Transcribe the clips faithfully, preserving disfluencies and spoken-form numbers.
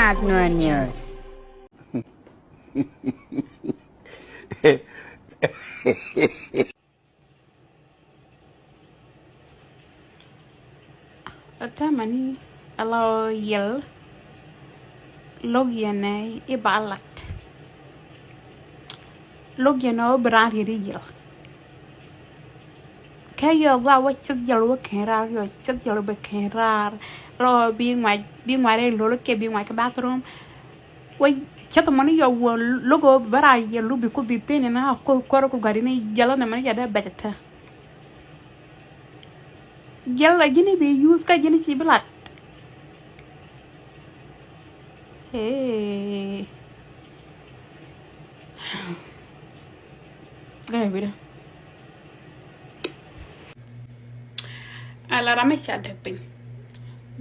As no news. Ɛ tämɛ ni ɛ la ɣöö yiɛl lo̱k yɛn ɛ i̱ ba lat. Lo̱k yɛn ɛ ɣöö bi raan riet i̱ yiɛl. Kä yɔ gua wä cith jɔl wä kɛn raar, yɔ cith jɔl wä kɛn raar. Lɔ bi ŋuac, bi ŋuac rɛy lo̱l kiɛ bi ŋuac kä bathroom. Wä cith mɔni yɔ wä lo̱k ɣöö bä raar yiɛl lubi ku bi thin in a kuoth kuɔr ku gari ni jɔl ni mɔni jɛ dee bɛc tä. Jɛl la ji̱n i̱ bi yuuth kä ji̱n i̱ ci bi lat. Ee. Ɛ bi dee. Ala ram mi ca däk piny.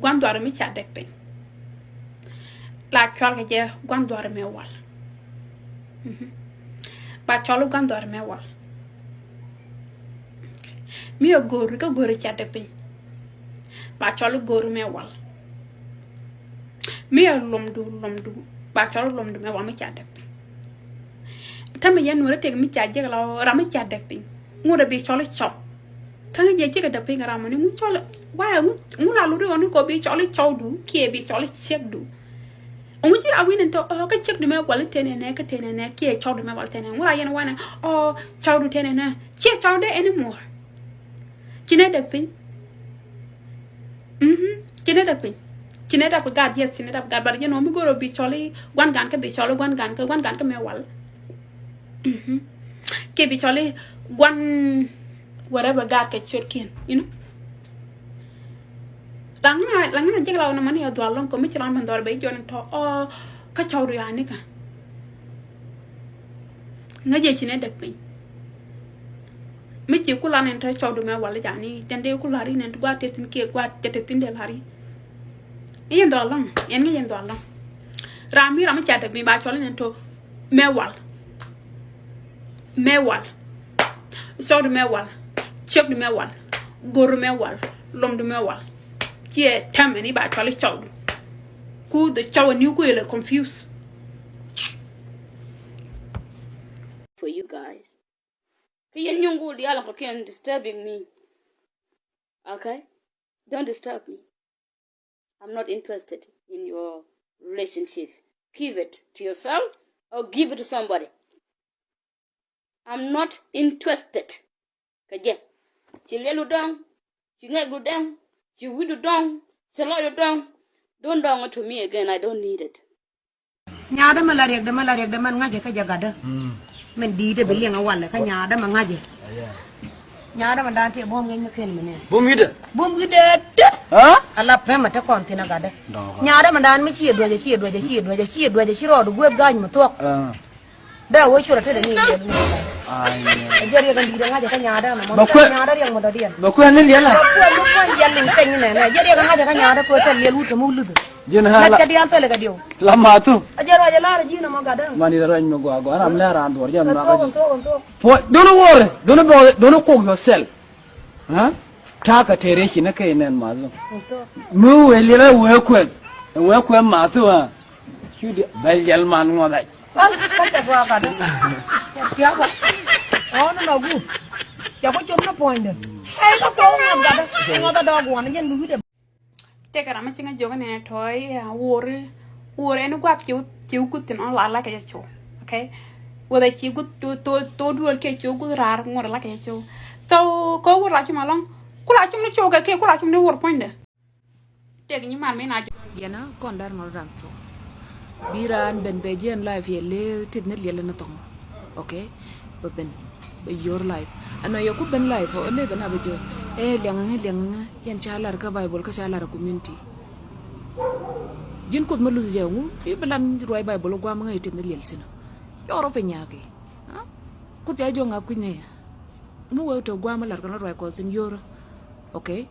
Gua̱n dhuar mi ca däk piny. La cual kɛ jɛ gua̱n dhuar mi wal. Mhm. Ba cɔl gua̱n dhuar mi wal. Mi a go̱o̱ri kä go̱o̱ri ca däk piny. Ba cɔl go̱o̱ri mi wal. Mi a lomdu, lomdu. Ba cɔl lomdu mi wal mi ca däk piny. Tämɛ yɛn nuɔrɛ tëk mi ca jek la ram mi ca däk piny. Ŋut a bi cɔl cɔw. Kä ŋäc jɛ cikɛ däk piny kɛ ram mɔ ni ŋu cɔl, wayɛ ŋu, ŋu la luri ɣɔni kɔ bi cɔl cɔwdu kiɛ bi cɔl ciekdu. Ŋu ci a wi̱n in tɔ, ɔ, kä ciekdu mɛ wal tenɛ nɛ, kä tenɛ nɛ, kiɛ cɔwdu mɛ wal tenɛ. Ŋu la yɛn wanɛ, ɔ, cɔwdu tenɛ nɛ. Ciɛ cɔwdɛ anymore. Ci nɛ däk piny. Mhm. Ci nɛ däk piny. Ci nɛ däk piny gaat, yes, ci nɛ däk piny gaat, but yɛn ɔ mi go̱r ɔ bi cɔl i̱ gua̱n gan kä bi cɔl i̱ gua̱n gan kä, gua̱n gan kä mɛ wal. Mhm. Kiɛ bi cɔl i̱ gua̱n whatever gaat kɛ ciötkiɛn, you know. La ŋa, la ŋa jek la wä nɛ mani a dhual lɔŋ kɔ mi ci la mɛn dhual bɛ i̱ jɔn in tɔ ɔ kä cɔwdu yani kä. Ŋäcɛ ci nɛ däk piny. Mi ci kulan in tɔ cɔwdu mɛ wal jani tɛn dee kulan ri nɛn ti gua̱a̱th te thi̱n kiɛ gua̱a̱th te thi̱n dee la ri. Ŋäcɛ in dhual lɔŋ, yɛn ŋäcɛ in dhual lɔŋ. Ram mi ram mi ca däk piny ba cɔl in tɔ mɛ wal. Mɛ wal. Cɔwdu mɛ wal. Ciekdu mɛ wal. Go̱ru mɛ wal. Lomdu mɛ wal. Ciɛ tɛmɛ ni ba cɔl i̱ cɔwdu. Ku the cɔw a niw ku yɛlɛ confuse. For you guys. Kɛ yɛn nyuŋ ku dial kɛ kiɛn disturbing me. Okay? Don't disturb me. I'm not interested in your relationship. Keep it to yourself or give it to somebody. I'm not interested. Kɛ jɛ. Ci liɛlu dɔŋ. Ci ŋɛkdu dɔŋ. Ci wi̱du dɔŋ. Ci lɔcdu dɔŋ. Don't dɔŋ it to me again. I don't need it. Nyaadä mɛ la riɛkdɛ mɛ la riɛkdɛ mɛn ŋa̱cɛ kä jɛ gatdä. Mɛn di̱i̱tdɛ bi liɛŋ ɛ walɛ kä nyaadä mɛ ŋa̱cɛ. Nyaadä mɛ daan tiɛ buɔ̱m ŋäc mi ken mi nɛ. Buɔ̱m wi̱cdɛ. Buɔ̱m wi̱cdɛ dä. Ala pɛmɛ te kɔn thin ɛ gatdä. Nyaadä mɛ daan mi ci ɛ duäcɛ ci ɛ duäcɛ ci ɛ duäcɛ ci ɛ duäcɛ ci rɔɔdu gueth ga̱a̱c mi thuɔ̱k. Dee wee curɛ tetdɛ ni yɛl ni. Ɛ jɛ riɛk ɛn di̱i̱tdɛ ŋa̱cɛ kä nyaadä mɛ mɔ nyaadä riɛk mɔ dɔ̱diɛn. Bɛ kuɛn ni liɛl a. Bɛ kuɛn ni kuɛn yɛl ni pɛny ni nɛnɛ. Ɛ jɛ riɛk ɛn ŋa̱cɛ kä nyaadä kɛ wee thil liɛl wut kɛ muk luth. Ji̱n hala. Ŋäc kɛ diaal thilɛ kɛ diw. La mathu. A jɛ ruac a lar ji̱n ɛmɔ gatdäŋ. Mani la ruac mi gɔaa gɔaa ram lɛ ran duɔr jɛ mi thuɔk, thuɔk, thuɔk. Puɔc, don't worry, don't bother, don't cook yourself. Huh? Ta̱a̱ kɛ tëë rɛy ci ni kɛ inɛn mathu. Mi wee liɛl a wee kuɛn. Wee kuɛn mathu ha. Cu di bɛl jɛl man ŋuɔth ac. Bal, kä cɛ gɔaa gatdäŋ. Tiak bal. Ɔn nɔ gu. Cɛ ku cop ni puɔ̱nydɛ. Ɛ kä kɔk ŋuɔth gatdäŋ. Ŋuɔth a dɔɔk guɔn jɛn bi wi̱dɛ. Tëëkɛ ram mi cieŋ a jiök inɛnɛ tɔ̱ i̱, ah, wuɔri, wuɔri ɛn gua̱a̱th ci, ci guth thi̱n ɔn la, la kɛ jɛ cu. Okay? Whether ci guth cu, thok, thok duel kiɛ ci guth raar ŋuɔ̱t la kɛ jɛ cu. So kɛ wuɔri la cum alɔŋ. Ku la cum ni cu kɛ kiɛ ku la cum ni wuɔr puɔ̱nydɛ. Tëëk nyiman mi na jiök. Yɛn a kɔn da̱r ŋɔl da̱ŋ thok. Bi raan ben bɛ jiɛn life yɛ lëë tit ni liɛl ni thɔŋ. Okay? Bɛ ben, bɛ your life. Ɛnɔ yɛ ku ben life ɔ lëë ben a bɛ jiök. Ɛ liɛŋ ŋä, liɛŋ ŋä. Yɛn ca lar kä Bible kä ca lar ɛ community. Ji̱n Kuoth mi luth jɛ ŋu i̱ bi lan ruac Bible guam ŋä i̱ tith ni liɛl thi̱n. Cɔɔr ɔ piny nyaaki. Kuoth ca jiök ŋa kui̱ny ni. Mi wee tɔ guam mi lar kɛn ruac Kuɔth thi̱n yio̱o̱rä. Okay.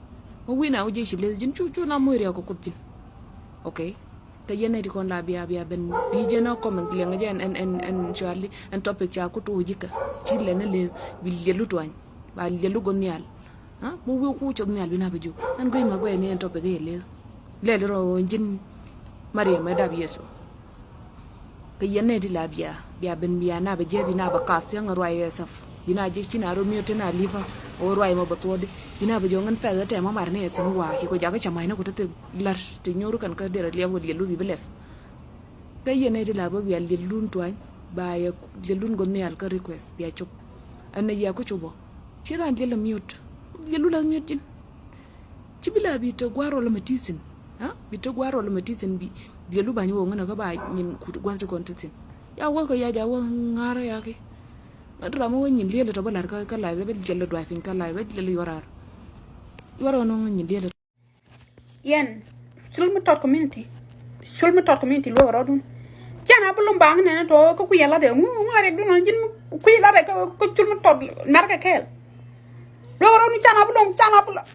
Mi wi̱i̱ na wä ji̱ ci leth ji̱n cu cu na muc riɛk kɛ Kuoth ji̱n. Okay. Kä yɛn nɛy ti kɔn la bia bia ben bi jɛn ɔ comments liɛŋ jɛ ɛn ɛn ɛn ɛn cuali ɛn topic ca ku tuuc ji̱kä. Ci lɛn ni leth bi liɛlu tuany. Ba liɛlu go̱ nhial. Ha? Mi wi̱i̱ ku cop nhial bi na bi ji̱. Ɛn guic ma guɛc ni ɛn topic yɛ leth. Lɛl rɔ ji̱n. Mariam ɛ dap Yecu. Kä yɛn nɛ ti la bia bia ben bia na bɛ jɛ bi na bɛ kath thiäŋ ruac ɛ saf bi na jɛ ci na rot miöt ti na li̱pä. Ɣöö ruac mɔ bɛ thuɔɔdi bi na bɛ jɔŋ in pɛth ɛ tɛm ɔ mar ni ɛ thin wa̱a̱ ci kɔ jakä cɛ mac ni ku te thil la̱r ti nyo̱r kɛn kä derɛ liɛp kɛ liɛl lu bi bi lɛp. Kä yɛn nɛ ti la bä bia liɛl lun tuany ba yɛ liɛl lun gɔn nhial kä request bia cop. Ɛn nɛ yɛ ku cop ɔ ci ran liɛl ɛ miöt liɛl lu la miöt ji̱n. Ci bi la bi te gua̱r rɔl mɛ ti thin. Ha? Bi te gua̱r rɔl mɛ ti thin bi diɛ lu bany wä ŋänä kä ba nyin kut gua̱th ti kɔn ti thin. Ya wä kä ya ja wä ŋa̱r ya ki. Ŋä dra mɛ wä nyin liɛl tɔ bä lar kä kä la bä liɛl duay piny kä la bä liɛl yuarar. Yuar wä nɔ ŋä nyin liɛl. Yɛn cul mi tɔt community. Cul mi tɔt community luɔk rɔdun. Can a bi lom baŋ nɛn tɔ kä kuiɛ lat ɛ ŋu ŋu a riɛk dun ɔn ji̱n kuiɛ lat ɛ kä cul mi tɔt mɛr kɛ kɛɛl. Luɔk rɔdun can a bi lom can a bi lom.